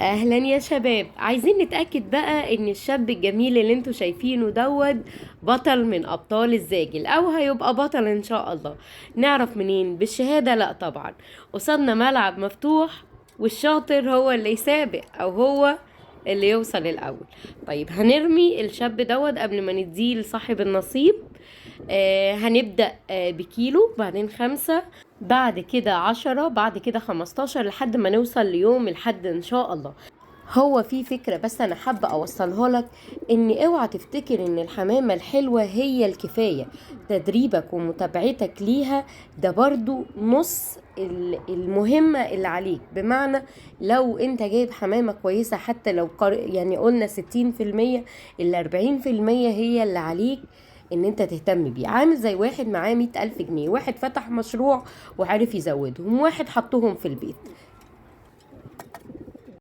اهلا يا شباب، عايزين نتأكد بقى ان الشاب الجميل اللي انتوا شايفينه دوت بطل من ابطال الزاجل او هيبقى بطل ان شاء الله. نعرف منين؟ بالشهادة؟ لا طبعا، قصادنا ملعب مفتوح والشاطر هو اللي يسابق او هو اللي يوصل الاول. طيب هنرمي الشاب دوت قبل ما نديه لصاحب النصيب. هنبدأ بكيلو، بعدين 5، بعد كده 10، بعد كده 15، لحد ما نوصل ليوم الحد ان شاء الله. هو في فكرة بس انا حابة اوصلها لك، ان اوعى تفتكر ان الحمامة الحلوة هي الكفاية. تدريبك ومتابعتك ليها ده برضو نص المهمة اللي عليك. بمعنى لو انت جايب حمامة كويسة حتى لو قلنا ستين في المية، الأربعين في المية هي اللي عليك ان انت تهتم بيه. عامل زي واحد معاه 100,000 جنيه، واحد فتح مشروع وعرف يزودهم، واحد حطهم في البيت.